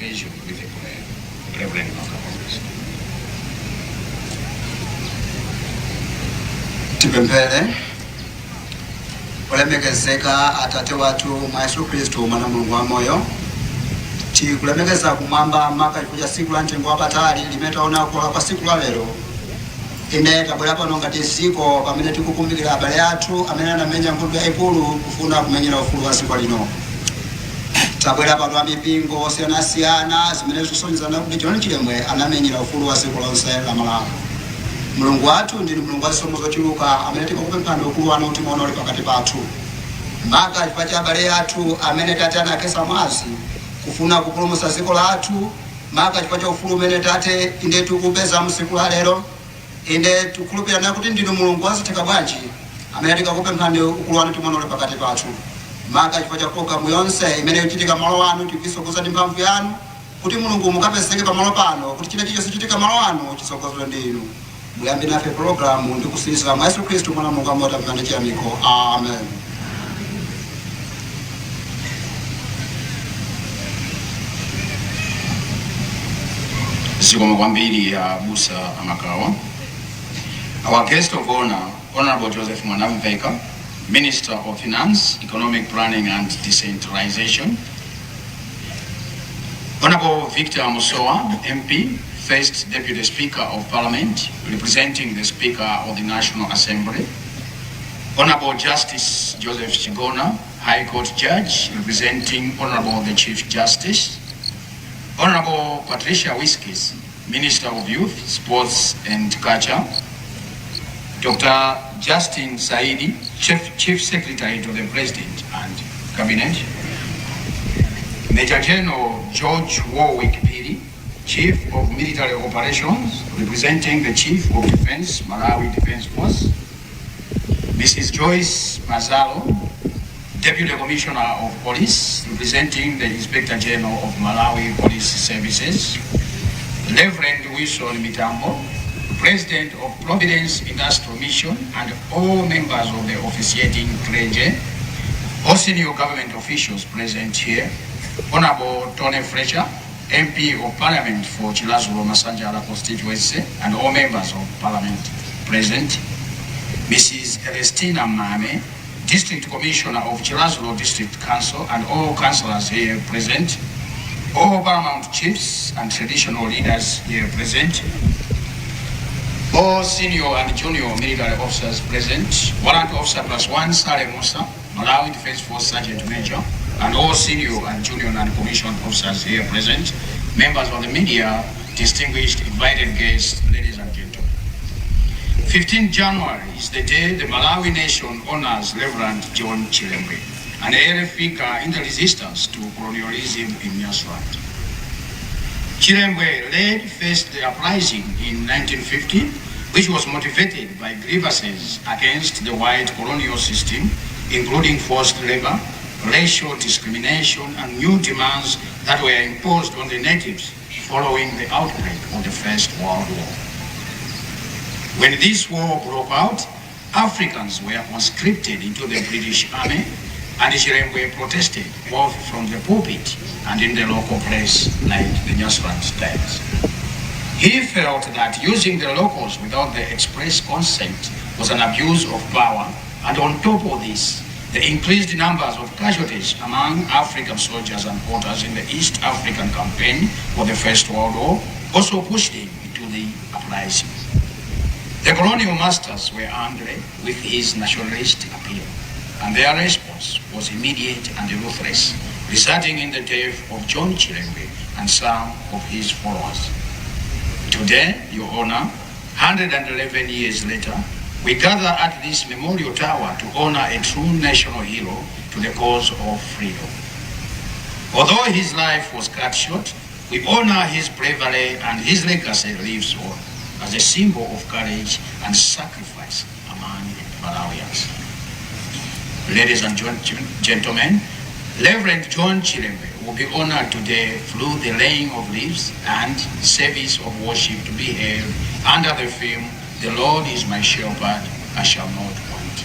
occasion with a prayer. Reverend Makawa, please. Tipemphere. Olemekezeka Atate wathu mwa Yesu Khristu, Mwana Mulungu wa moyo, tikulemekeza kumwamba maka chifukwa cha tsiku la mtengo wapatali limene taona kuwala kwa tsiku la lero. Ine tabwera pano ngati dziko pamene tikukumbukira abale athu amene anamenya nkhondo yayikulu kufuna kumenyera ufulu wa dziko lino. Tabwera pano amipingo osiyanasiyana zimene zikusonyezana kuti John Chilembwe anamenyera ufulu wa dziko lonse la Malawi. Mulungu wathu, ndinu Mulungu wa zisomo zochuluka amene tikukupemphani ukulu wanu timaona uli pakati pathu, maka chifukwa cha abale athu amene tate anakhetsa mwazi kufuna kupulumutsa dziko lathu, maka chifukwa cha ufulu umene tate inde tikupeza msiku la lero. Inde tikukhulupirira kuti ndinu Mulungu wazitheka bwanji amene tikakupemphani ukulu wanu timaona uli pakati pathu, maka chifukwa cha pologalamu yonse imene ikuchitika malo ano. Tikuisogoza ndi mphamvu yanu kuti Mulungu mukapezeke pamalo pano, kuti china chilichonse chichitika malo ano chisogozedwe ndi inu. Muyambe nafe pologalamu ndi kusirizira mwa Yesu Khristu, Mwana Mulungu wamoyo, tapempha ndi chiyamiko, amen. Zikomo kwambiri, Abusa Amakawa. Our guest of honor, Honorable Joseph Mwanamveka, Minister of Finance, Economic Planning and Decentralization. Honorable Victor Musowa, MP, First Deputy Speaker of Parliament, representing the Speaker of the National Assembly. Honorable Justice Joseph Chigona, High Court Judge, representing Honorable the Chief Justice. Honorable Patricia Wiskes, Minister of Youth, Sports and Culture. Dr. Justin Saidi, Chief Secretary to the President and Cabinet. Major General George Warwick Phiri, Chief of Military Operations, representing the Chief of Defense, Malawi Defense Force. Mrs. Joyce Mazalo, Deputy Commissioner of Police, representing the Inspector General of Malawi Police Services. Reverend Wilson Mitambo, President of Providence Industrial Mission, and all members of the officiating clergy, all senior government officials present here, Honorable Tony Fletcher, MP of Parliament for Chiradzulu Masanjala constituency, and all members of Parliament present, Mrs. Elestina Mame, District Commissioner of Chiradzulu District Council, and all councillors here present, all paramount chiefs and traditional leaders here present, all senior and junior military officers present, Warrant Officer Plus One Saleh Musa, Malawi Defense Force Sergeant Major, and all senior and junior non-commissioned officers here present, members of the media, distinguished invited guests, ladies and gentlemen. 15 January is the day the Malawi nation honors Reverend John Chilembwe, an early figure in the resistance to colonialism in Nyasaland. Chilembwe led first the uprising in 1950, which was motivated by grievances against the white colonial system, including forced labor, racial discrimination, and new demands that were imposed on the natives following the outbreak of the First World War. When this war broke out, Africans were conscripted into the British Army, and Chilembwe protested both from the pulpit and in the local press like the Nyasaland Times. He felt that using the locals without the express consent was an abuse of power, and on top of this, the increased numbers of casualties among African soldiers and porters in the East African campaign for the First World War also pushed him into the uprising. The colonial masters were angry with his nationalist appeal, and their response was immediate and ruthless, resulting in the death of John Chilembwe and some of his followers. Today, Your Honor, 111 years later, we gather at this memorial tower to honor a true national hero to the cause of freedom. Although his life was cut short, we honor his bravery, and his legacy lives on as a symbol of courage and sacrifice among Malawians. Ladies and gentlemen, Reverend John Chilembwe will be honored today through the laying of leaves and service of worship to be held under the theme, "The Lord is my shepherd, I shall not want."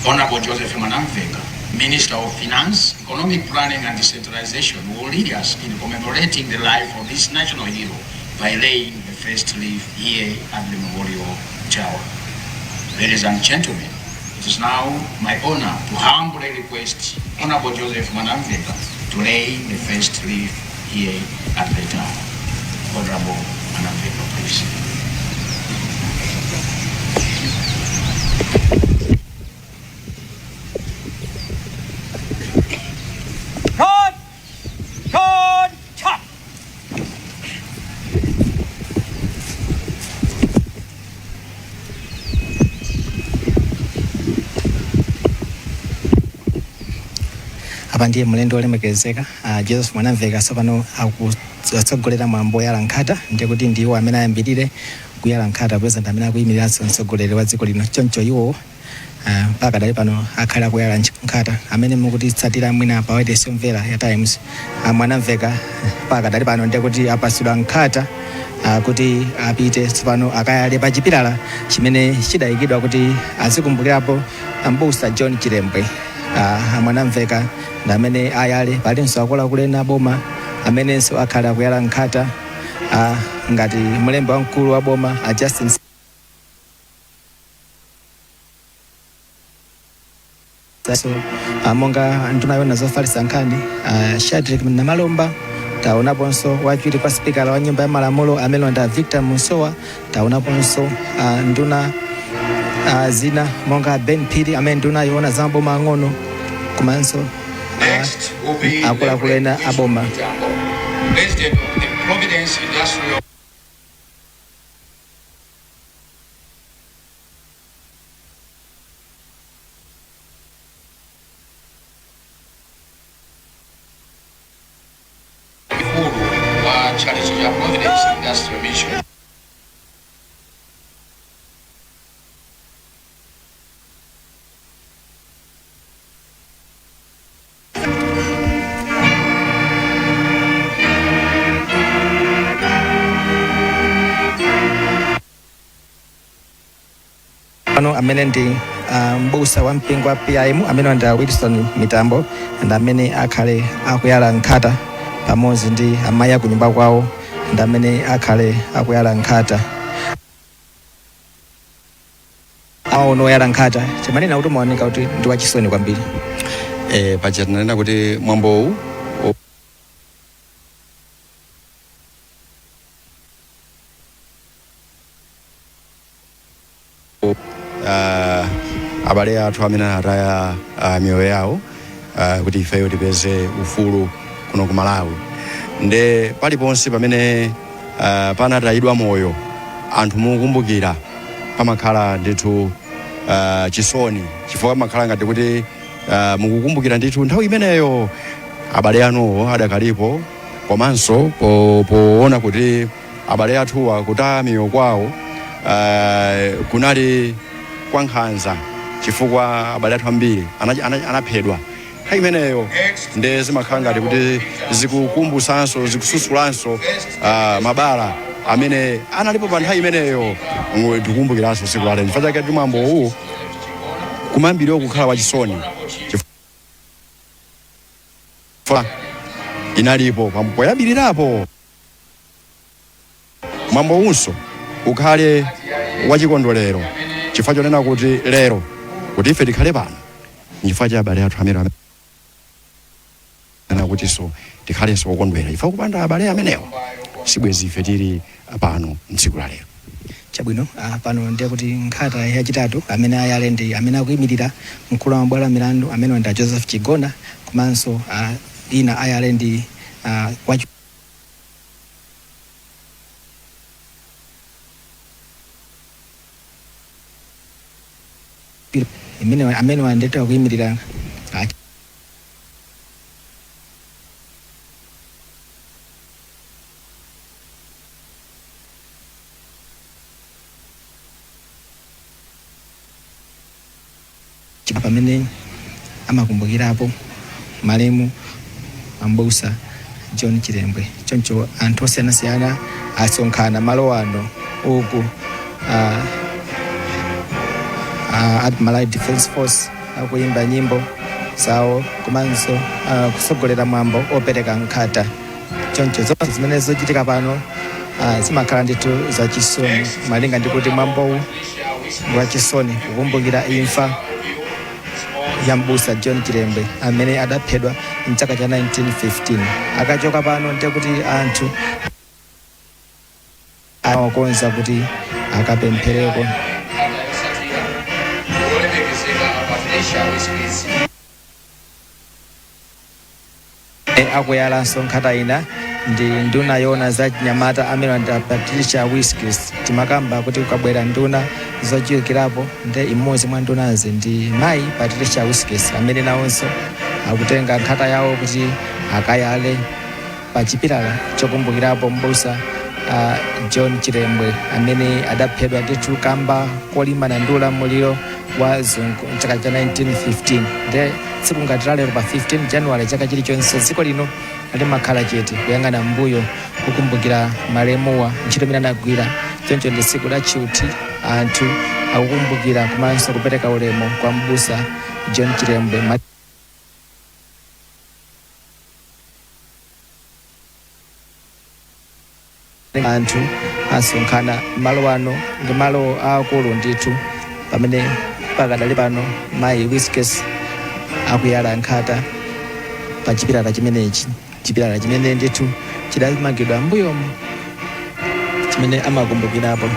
Honorable Joseph Mwanamveka, Minister of Finance, Economic Planning and Decentralization, will lead us in commemorating the life of this national hero by laying the first leaf here at the Memorial Tower. Ladies and gentlemen, it is now my honor to humbly request Honorable Joseph Mwanamvekha to lay the first leaf here at the tower. Honorable Mwanamvekha, please. cut! Cut! Cut! Apa ndiye mlendo olemekezeka Joseph Mwanamvekha tsopano akutsogolera mwambo oyala nkhata. Ndiye kuti ndiwo amene ayambirire kuyala nkhata, president amene akuyimiriranso mtsogoleri wa dziko lino. Choncho iwo mpaka dali pano akhala akuyala nkhata. Amene mukutitsatira mwina pa wailesi yomvera ya Times, Mwanamvekha mpaka dali pano ndiye kuti apasidwa nkhata kuti apite tsopano akayale pa chipilala chimene chidayikidwa kuti azikumbukirapo Mbusa John Chilembwe. Mwanamvekha ndi amene ayale. Palinso akuluakulu ena aboma amenenso akhala akuyala nkhata, ngati mlembi wamkulu wa boma a Justin so monga nduna yoona zofalitsa nkhani Shadrick Namalomba. Taonaponso wachiwiri kwa spikala wa nyumba ya malamulo amene ndi Victor Musowa. Taonaponso nduna zina monga Ben Phiri amene nduna yoona za maboma ang'ono, komanso Next will be akuluakulu ena aboma. Mitambo, President of the Providence Industrial Mkulu wa Church ya Providence Industrial Mission. Pano amene ndi mbusa wa mpingo wa PIM amene ndi Wilson Mitambo ndi amene akhale akuyala nkhata pamodzi ndi amayi akunyumba kwawo, ndi amene akhale akuyala nkhata. Awaona oyala nkhata, chimanena kuti umaoneka kuti ndi wachisoni kwambiri. Paja tinanena kuti mwambowu abale athu amene anataya miyoyo yawo kuti ifeyo tipeze ufulu kuno ku Malawi, nde paliponse pamene panatayidwa moyo anthu mukumbukira pamakhala ndithu chisoni, chifukwa pamakhala ngati kuti mukukumbukira ndithu nthawi imeneyo abale anuwo adakalipo, komanso poona kuti abale athuwa kutaya miyoyo kwawo kunali kwa nkhanza, chifukwa abale athu ambiri anaphedwa nthawi imeneyo, nde zimakhala ngati kuti zikukumbusanso, zikususulanso mabala amene analipo pa nthawi imeneyo. Tikukumbukiranso tsiku la lero. Chifukwa chake mwambo uwu kumayambiriro kukhala wachisoni chifukwa inalipo poyambirirapo. Mwambo unso ukhale wachikondwerero chifukwa chonena kuti lero kuti ife tikhale pano nchifukwa cha abale athu amene akutinso tikhalenso okondwera, chifukwa kupanda abale amenewa sibwezi ife tili pano mtsiku la lero. Chabwino, pano ndiye kuti nkhata yachitatu amene ayale ndi amene akuyimirira mkulu wa mabwalo a milandu amene ndi Joseph Chigona, komanso ina ayale ndi wachi imene amene wandeta akuyimirira pamene amakumbukirapo malemu ambusa John Chilembwe. Choncho anthu osiyanasiyana asonkhana malo ano uku Malawi Defence Force akuyimba nyimbo. zawo komanso kusogolera mwambo opereka nkhata. Choncho zonse zimene zochitika pano zimakhala ndithu zachisoni, malinga ndi kuti mwambowu ndi wachisoni kukumbukira imfa ya mbusa John Chilembwe amene adaphedwa mchaka cha 1915. Akachoka pano ndiye kuti anthu awakonza kuti akapemphereko. Nkhata yotsatira, olemekezeka Patricia Wiskes. Akuyalanso nkhata ina ndi nduna yoona za chinyamata amene ndi Patricia Wiskes. Timakamba kuti kukabwera nduna zochulukirapo, ndi imodzi mwa ndunazi ndi mayi Patricia Wiskes amene nawonso akutenga nkhata yawo kuti akayale pa chipilala chokumbukirapo mbusa John Chilembwe amene adaphedwa ndithu kamba kolimbana ndi ulamuliro wa azungu mchaka cha 1915. Nde tsiku ngati lalero pa 15 January chaka chilichonse dziko lino limakhala chete kuyang'ana mbuyo kukumbukira malemuwa, ntchito imene anagwira. Choncho ndi tsiku la tchuthi, anthu akukumbukira komanso kupereka ulemu kwa mbusa John Chilembwe. Anthu asonkhana malo ano, ndi malo aakulu ndithu, pamene pakadali pano mayi Wiskes akuyala nkhata pa chipilala chimenechi, chipilala chimene ndithu chidamangidwa mbuyomu chimene amakumbukirapo.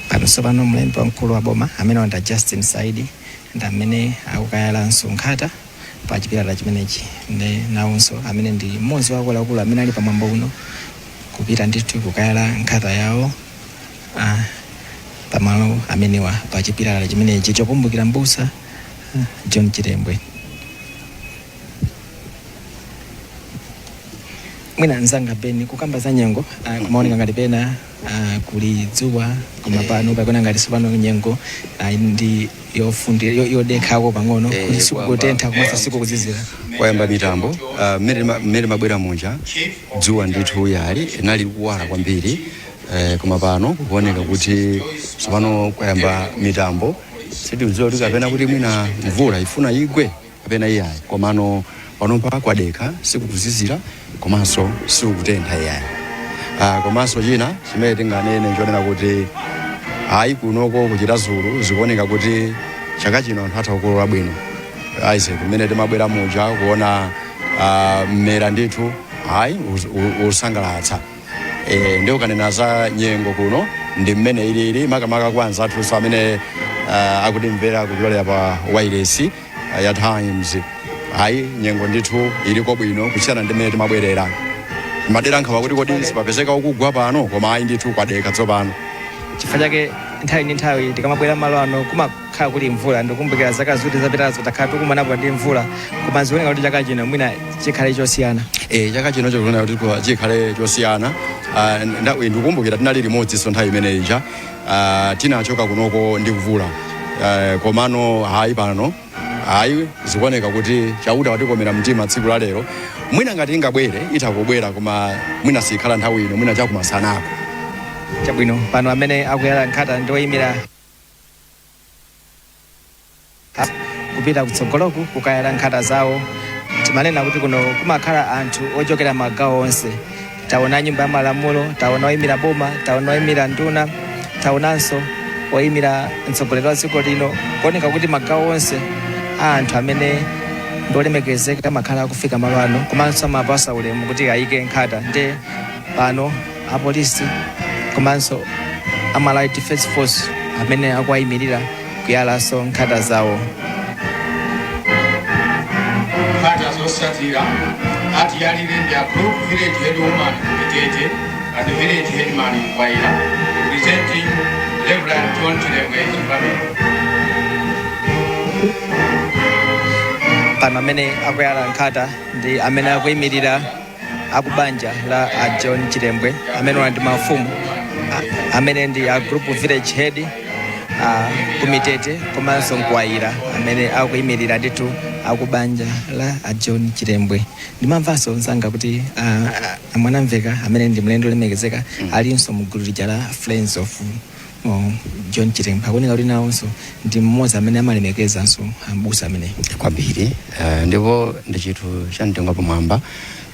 Pano tsopano mlembi wamkulu wa boma amene ndi Justin Saidi ndi amene akukayalanso nkhata pa chipilala chimenechi, ndi nawonso amene ndi mmodzi wa akuluakulu amene ali pamwambo uno kupita ndithu kukayala nkhata yawo pamalo amenewa pa chipilala chimenechi chokumbukira mbusa John Chilembwe. Mwina mzanga Ben, kukamba za nyengo, kumaoneka ngati pena kuli dzuwa, koma pano pakuona ngati tsopano nyengo ndi yodekhako pang'ono, kuti sikukutentha komanso sikukuzizira. Kwayamba mitambo. Mmene mabwera muja dzuwa ndithu yali inali kuwala kwambiri, koma pano kukuoneka kuti tsopano kwayamba mitambo. Sitikudziwa kuti kapena kuti mwina mvula ifuna igwe kapena iyayi, komano panopa kwadekha, sikukuzizira komanso sikukutentha iyayi. Komanso china chimene tinganene nchonena kuti ayi, kunoko ku Chiradzulu zikuoneka kuti chaka chino anthu atha kukolola bwino. Isaac, mmene timabwera muja kuona mmera ndithu ayi usangalatsa. Ndi ukanena za nyengo kuno ndi mmene ilili, makamaka kwa anzathunso amene akutimvera kupyolera pa wailesi ya Times, ayi, nyengo ndithu iliko bwino kusiyana ndi mmene timabwerera. Madera nkhawa kuti kodi sipapezeka ukugwa pano, koma ayi ndithu kwadekha tsopano. Chifukwa chake nthawi ndi nthawi tikamabwera malo ano kumakhala kuli mvula. Ndikumbukira zaka ziwiri zapitazo takhala tikumanapo ndi mvula, koma zikuoneka kuti chaka chino mwina chikhale chosiyana. Chaka chino chikuoneka kuti chikhale chosiyana. Ndikukumbukira tinali limodzinso nthawi imene ija, tinachoka kunoko ndi mvula, komano hayi, pano hayi, zikuoneka kuti Chauta watikomera mtima tsiku la lero. Mwina ngati ingabwere itakubwera, koma mwina sikhala nthawi ino, mwina chakumasanako. Chabwino, pano amene akuyala nkhata ndi oyimira kupita kutsogoloku kukayala nkhata zawo. Timanena kuti kuno kumakhala anthu ochokera magawo onse. Taona Nyumba ya Malamulo, taona oyimira boma, taona oyimira nduna, taonanso oyimira mtsogoleri wa dziko lino, kuoneka kuti magawo onse a anthu amene ndi olemekezeka amakhala akufika malo ano komanso amapasa ulemu kuti ayike nkhata. Nde pano apolisi komanso A Malawi Defence Force amene akuwayimirira kuyalanso nkhata zawo. Nkhata zotsatira atiyalire ndi a group village headwoman ku Mitete and village headman Mkwaira, representing Reverend John Chilembwe family. Pano amene akuyala nkhata ndi amene akuyimirira akubanja la a John Chilembwe, amene ndi mafumu amene ndi a group village head ku Mitete komanso Mkwayira, amene akuyimirira ndithu akubanja la a John Chilembwe. Ndimamvanso mzanga kuti Mwanamveka, amene ndi mlendo olemekezeka, alinso mu gulu lija la Friends of John Chilembwe. Akuoneka kuti nawonso ndi mmodzi amene amalemekezanso ambusa ameneyi. Kwambiri, ndipo ndi chinthu cha mtengo pamwamba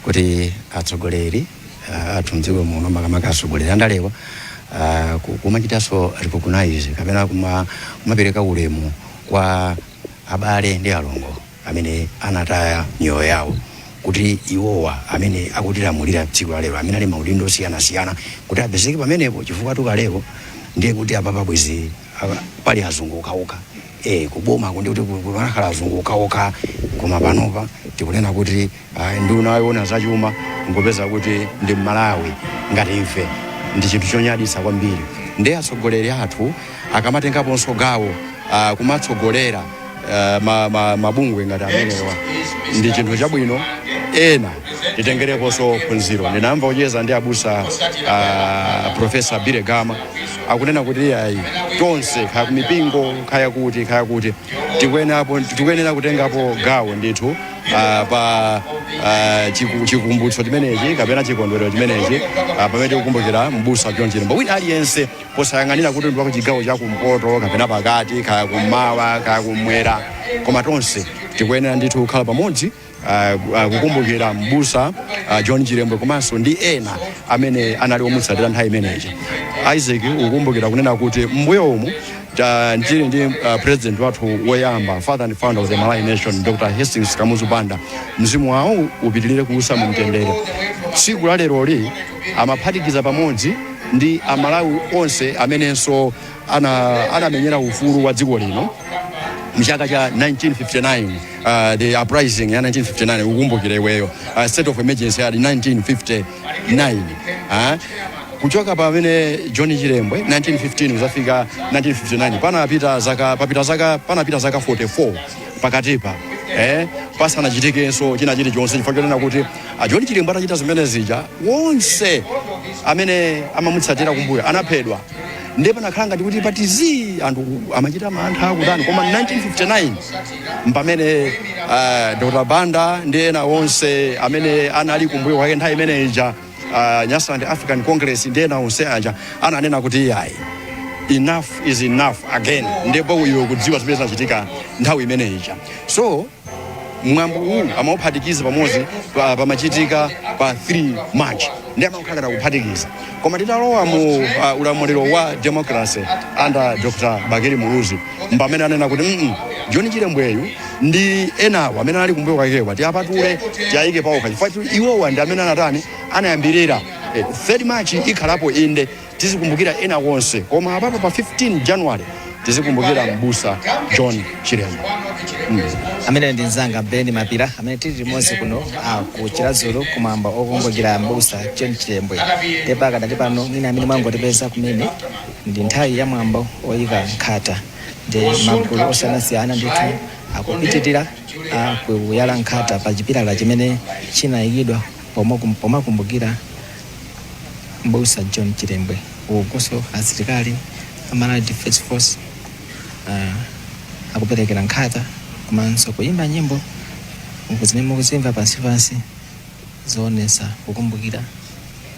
kuti atsogoleri athu mdziko muno, makamaka atsogoleri andalewa, kumachitanso recognize kapena kumapereka ulemu kwa abale ndi alongo amene anataya miyoyo yawo, kuti iwowa amene akutilamulira dziko la lero, amene ali maudindo osiyanasiyana, kuti apezeke pamenepo, chifukwa tukaleko ndiye kuti apapa bwezi pali azungu okhaokha kuboma kundi kuti kunakhala azungu okhaokha. Koma panopa tikunena kuti nduna yoona zachuma ngopeza kuti ndi Mmalawi ngati ife, ndi chinthu chonyaditsa kwambiri. Ndi atsogoleri athu akamatengaponso gawo kumatsogolera mabungwe ngati amenewa, ndi chinthu chabwino. Ena titengereponso phunziro. Ndinamva kucheza ndi abusa Professor Billy Gama akunena kuti ayi, tonse, kaya kumipingo, kaya kuti, kaya kuti, tikuyenera kutengapo gawo ndithu pa chikumbutso chimenechi kapena chikondwerero chimenechi, pamene tikukumbukira mbusa John Chilembwe. Wina aliyense, posayang'anira kuti ndi wakuchigawo chakumpoto kapena pakati, kaya kummawa, kaya kummwera, koma tonse tikuyenera ndithu kukhala pamodzi kukumbukira mbusa John Chilembwe komanso ndi ena amene anali omutsatira nthawi imeneyi. Isaac, ukukumbukira kunena kuti mbuyo umu tili ndi president wathu woyamba, father and founder of the Malawi nation, Dr Hastings Kamuzu Banda, mzimu wawo upitirire kuusa mu mtendere, tsiku la leroli amaphatikiza pamodzi ndi Amalawi onse amenenso anamenyera ufulu wa dziko lino mchaka cha 1959, the uprising ya 1959. Ukumbukire iweyo, state of emergency ya 1959, kuchoka pamene John Chilembwe 1915 kuzafika 1959, panapita zaka papita zaka panapita zaka 44 pakatipa pasanachitikenso china chilichonse, chifukwa chonena kuti a John Chilembwe atachita zimene zija, wonse amene amamutsatira kumbuyo anaphedwa. Ndiye panakhala ngati kuti patizi anthu amachita mantha akutani. Koma 1959 mpamene Dr Banda ndi ena onse amene anali kumbuyo kwake nthawi imene ija, Nyasaland African Congress ndi ena onse aja, ananena kuti yayi, enough is enough again. Ndipo iwe kudziwa zimene zinachitika nthawi imene ija. So mwambo uwu amauphatikiza pamodzi pamachitika pa 3 March, ndi amakhala kuphatikiza. Koma titalowa mu ulamuliro wa democracy under Dr Bakili Muluzi, mpamene anena kuti John Chilembweyu ndi enawo amene anali kumbuyo kwakewa tiyapatule, tiyayike pawokha, chifukwa iwowa ndi amene anatani, anayambirira. 3 March ikhalapo inde, tizikumbukira ena wonse, koma apapa pa 15 January tizikumbukira mbusa John Chilembwe. Amene ndi mzanga Ben Mapira, amene tili limodzi kuno ku Chiradzulu kumwambo okumbukira mbusa John Chilembwe. Tepakadati pano, mwina amene mwangotipeza kumene, ndi nthawi ya mwambo oyika nkhata, ndi magulu osiyanasiyana ndithu akupitirira kuyala nkhata pa chipilala chimene chinayikidwa pomakumbukira mbusa John Chilembwe. Ukunso asilikali a Malawi Defence Force akuperekera nkhata komanso kuyimba nyimbo zimene mukuzimva pansipansi, zoonesa kukumbukira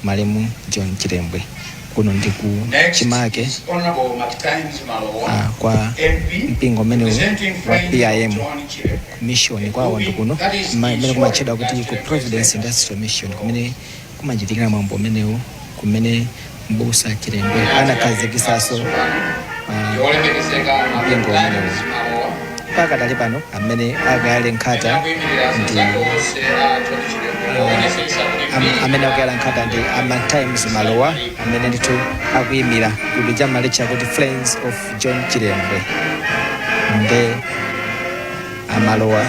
malemu John Chilembwe. Kuno ndi ku chimake kwa mpingo umenewu wa PIM Mission. Kwawo ndi kuno kumene kumatchedwa kuti ku Providence Industrial Mission, kumene kumachitikira mwambo umenewu, kumene mbusa Chilembwe anakhazikisanso mpingo umenewu. Pakadali pano amene akayale nkhata ndi amene akuyala nkhata ndi ama Times Malowa, amene ndithu akuyimira gulu chamalitcha kuti Friends of John Chilembwe. Nde amalowa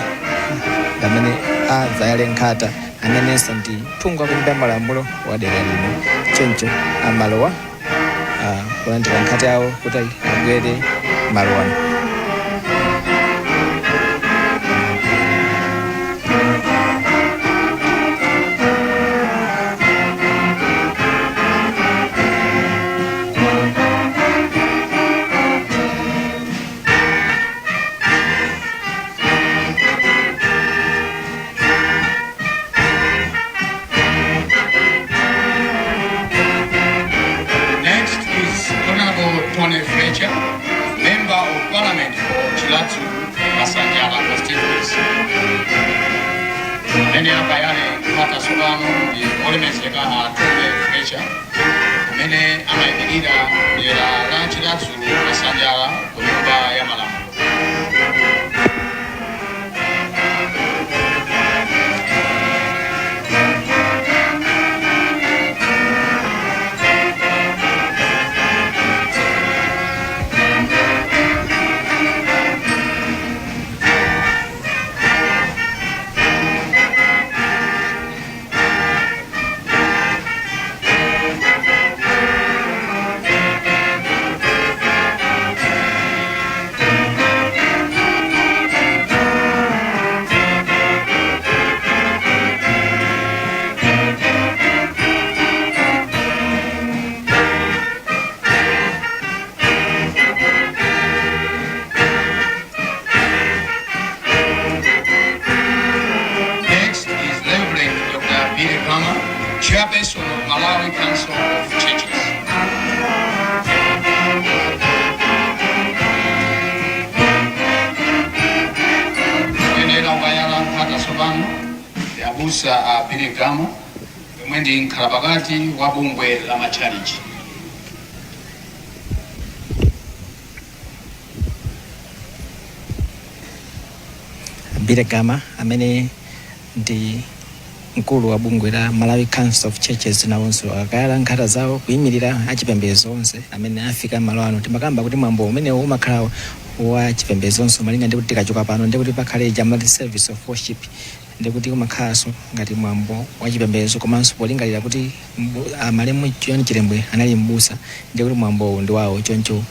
amene adzayale nkhata, amenenso ndi phungu akunyumba malamulo wa dera lino. Choncho amalowa kulandira nkhata yawo kuti abwere malowano. Next is Honorable Tony Fletcher, Member of Parliament for Chiradzulu Masanjala constituency. Amene akayale nkhata tsopano ndi olemekezeka a Tony Fletcher, amene amayimirira dera la Chiradzulu Masanjala ku Nyumba ya Malamulo. Next is Reverend Dr. Billy Gama, Chairperson of Malawi Council of Churches. Kuyenera kukayala nkhata tsopano ndi abusa a Billy Gama, yomwe ndi mkhalapakati wa bungwe la matchalichi. Billy Gama, amene ndi mkulu wa bungwe la Malawi Council of Churches, nawonso akayala nkhata zawo kuyimirira achipembedzo onse amene afika malo ano. Timakamba kuti mwambo umenewu umakhala wa chipembedzonso, malinga ndi kuti tikachoka pano ndi kuti pakhale jamati service of worship, ndikuti umakhalanso ngati mwambo wa chipembedzo, komanso polingalira kuti malemu John Chilembwe anali mbusa, ndikuti mwambowu ndi wawo. Choncho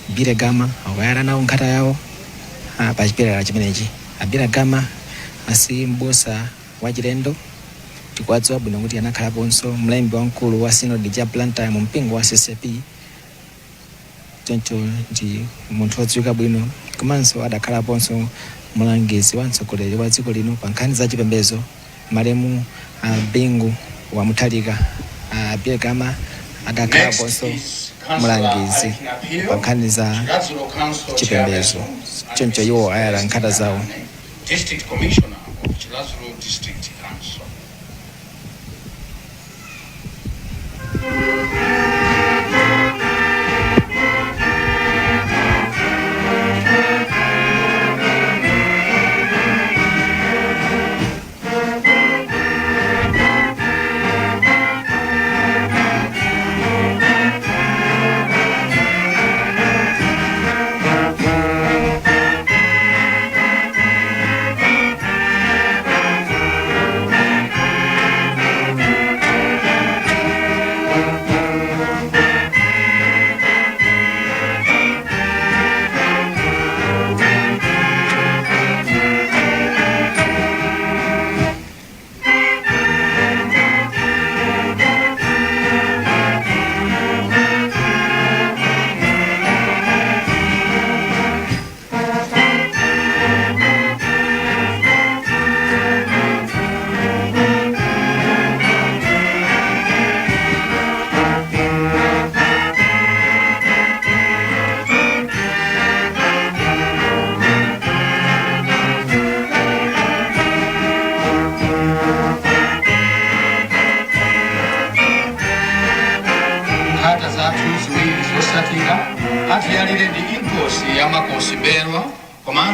Billy Gama akayala nawo nkhata yawo pa chipilala chimenechi. A Billy Gama asi mbusa wachilendo, tikuwadziwa bwino kuti anakhalaponso mlembi wamkulu wa sinodi cha Blantyre mu mpingo wa CCAP. Choncho ndi munthu wodziwika bwino, komanso adakhalaponso mulangizi wa mtsogoleri wa dziko lino pa nkhani za chipembedzo, malemu Bingu wa Mutharika. Billy Gama adakhalaponso mulangizi pa nkhani za chipembedzo. Choncho iwo ayala nkhata zawo. District Commissioner of Chiradzulu District Council.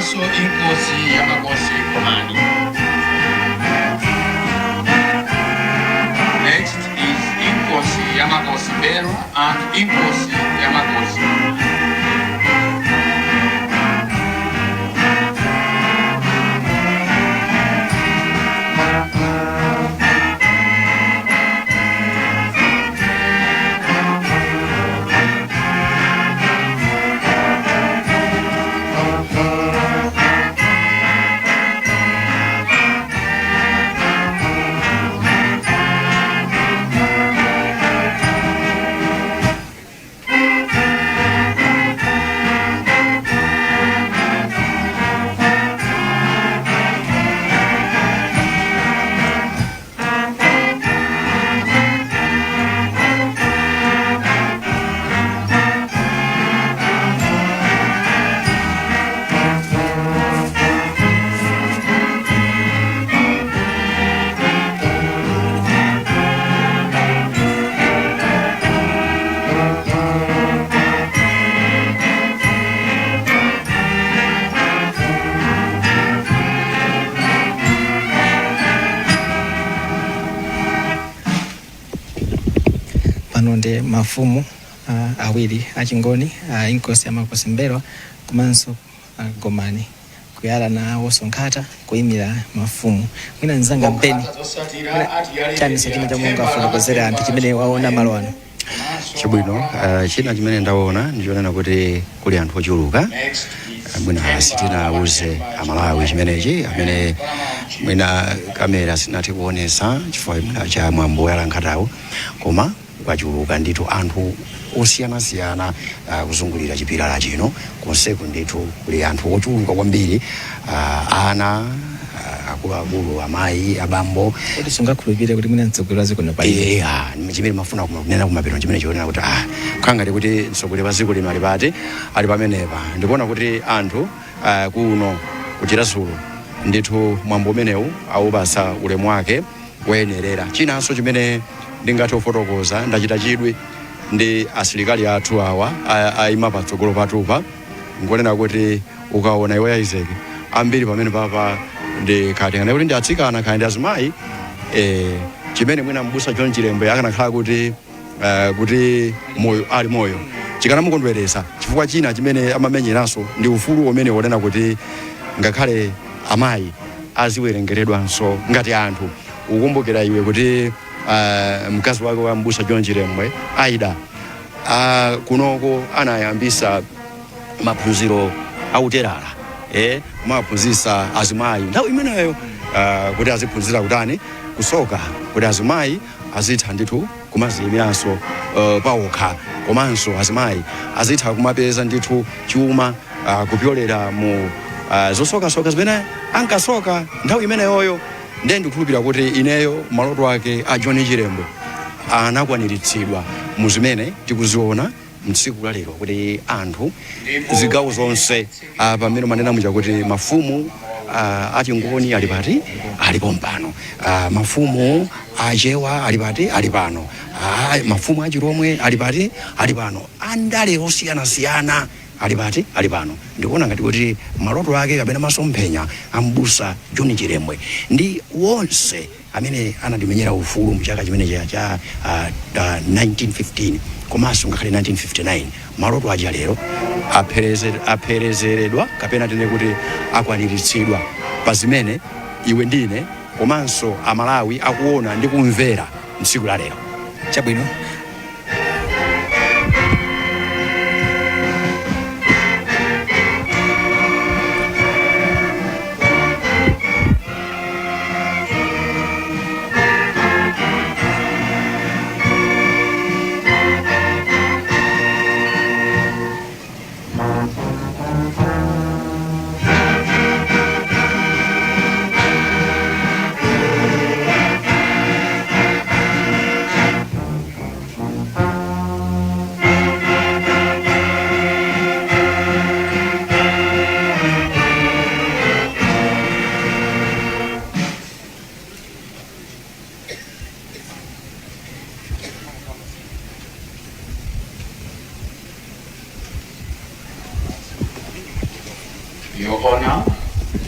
Komanso Inkosi ya Makosi Gomani. Next is Inkosi ya Makosi M'mbelwa and Inkosi ya Makosi. Pano ndi mafumu awiri achingoni, Inkosi ya Makosi M'mbelwa komanso Gomani, kuyala nawonso nkhata kuyimira mafumu. Mwina mzanga Mpeni, chaniso china chomwe ungafotokozera anthu chimene waona malo ano? Chabwino, china chimene ndaona ndichonena kuti kuli anthu ochuluka. Mwina sitinawuze Amalawi chimenechi, amene mwina kamera sinathe kuonesa chifukwa mwina cha mwambo woyala nkhatawo, koma kwachuluka ndithu anthu osiyanasiyana kuzungulira chipilala chino. Konseku ndithu kuli anthu ochuluka kwambiri, ana, akuluakulu, amayi, abambo. Kuti sungakhulupirire kuti mwina mtsogoleri wa dziko lino palibe? Iya, chimene mafuna kunena kumapero chimene chionena kuti khangati kuti mtsogoleri wa dziko lino ali pati, ali pamenepa. Ndikuona kuti anthu kuno kuchirasulo ndithu mwambo umenewu awupasa ulemu wake woyenerera. Chinanso chimene ndingathe kufotokoza, ndachita chidwi ndi asilikali athu awa ayima patsogolo patupa. Nkunena kuti ukaona iwe Isaac, ambiri pamene papa ndi khati kana kuti ndi atsikana, khati ndi azimayi, chimene mwina mbusa John Chilembwe akanakhala kuti kuti moyo ali moyo chikanamukondweresa, chifukwa china chimene amamenyeranso ndi ufulu umene wonena kuti ngakhale amayi aziwerengeredwanso ngati anthu. Ukumbukira iwe kuti mkazi wake wa mbusa John Chilembwe, Aida, kunoko anayambisa maphunziro auterala, kumaphunzitsa azimayi nthawi imeneyo, kuti aziphunzira kutani, kusoka, kuti azimayi azitha ndithu kumaziyimiranso pawokha, komanso azimayi azitha kumapeza ndithu chuma kupyolera mu zosokasoka zimene ankasoka nthawi imeneyoyo. Ndiye ndikukhulupirira kuti ineyo maloto ake a John Chilembwe anakwaniritsidwa mu zimene tikuziona mtsiku la lero, kuti anthu zigawo zonse, pamene manena muja kuti mafumu achingoni ali pati, alipo mpano, mafumu achewa ali pati, ali pano, mafumu achilomwe ali pati, ali pano, andale osiyanasiyana ali pati, ali pano. Ndikuona ngati kuti maloto ake kapena masomphenya ambusa John Chilembwe ndi wonse amene anatimenyera ufulu mchaka chimene cha 1915 komanso ngakhale 1959, maloto aja lero apherezeredwa kapena tene kuti akwaniritsidwa pa zimene iwe ndine komanso Amalawi akuona ndi kumvera mtsiku la lero. Chabwino.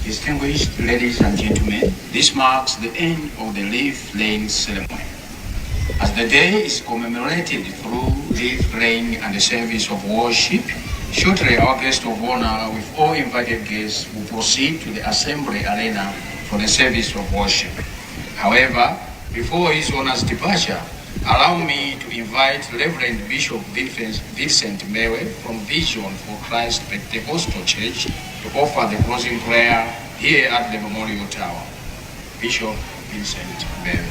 Distinguished ladies and gentlemen, this marks the end of the leaf laying ceremony. As the day is commemorated through leaf laying and the service of worship, shortly our guest of honor with all invited guests will proceed to the assembly arena for the service of worship. However, before his honor's departure, allow me to invite Reverend Bishop Vincent Mbewe from Vision for Christ Pentecostal Church to offer the closing prayer here at the Memorial Tower. Bishop Vincent Mbewe.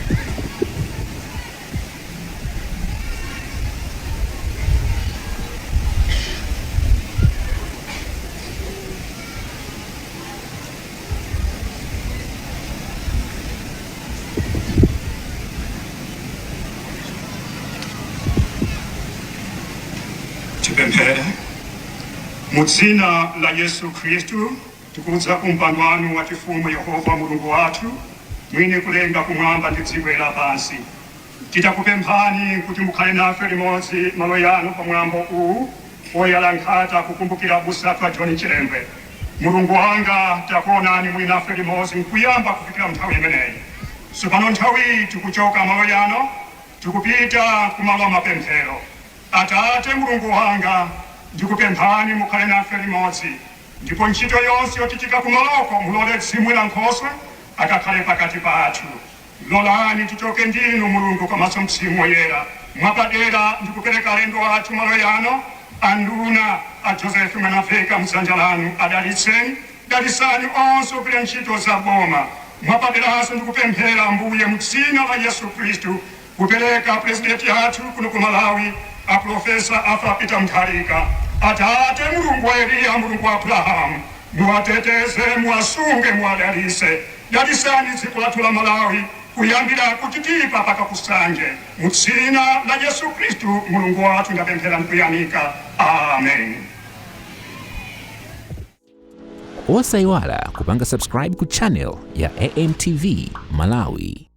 Tipemphere. Mu dzina la Yesu Khristu, tikudza kumpando wanu wachifumu, Yehova Mulungu wathu, mwini kulenga kumwamba ndi dziko lapansi, titakupemphani kuti mukhale nafe limodzi malo yanu pamwambo uwu oyala nkhata kukumbukira abusa athu a John Chilembwe. Mulungu wanga, takuonani muli nafe limodzi nkuyamba kufikira nthawi imeneyi. Tsopano nthawi tikuchoka malo yano, tikupita kumalo amapemphero. Atate Mulungu wanga, ndikupemphani mukhale nafe limodzi, ndipo ntchito yonse yochitika kumaloko mulole Mzimu la Nkhoswe akakhale pakati pathu. Lolani tichoke ndinu Mulungu komanso Mzimu Woyera. Mwapadera ndikupereka alendo athu malo yano, anduna a Joseph Mwanamvekha, mdzanja lanu. Adalitseni, dalisani onse ogwira ntchito za boma. Mwapaderanso ndikupemphera, Ambuye, mu dzina la Yesu Khristu, kupereka purezidenti athu kuno ku Malawi, a Profesa Arthur Peter Mutharika. Atate Mulungu wa Eliya, Mulungu wa Abrahamu, muwateteze, muwasunge, muwadalise. Dalisani dziko lathu la Malawi kuyambira kuchitipa paka kusanje. Mu dzina la Yesu Khristu Mulungu wathu ndapemphera ndikuyamika, amen. Osayiwala kupanga subscribe ku channel ya AMTV Malawi.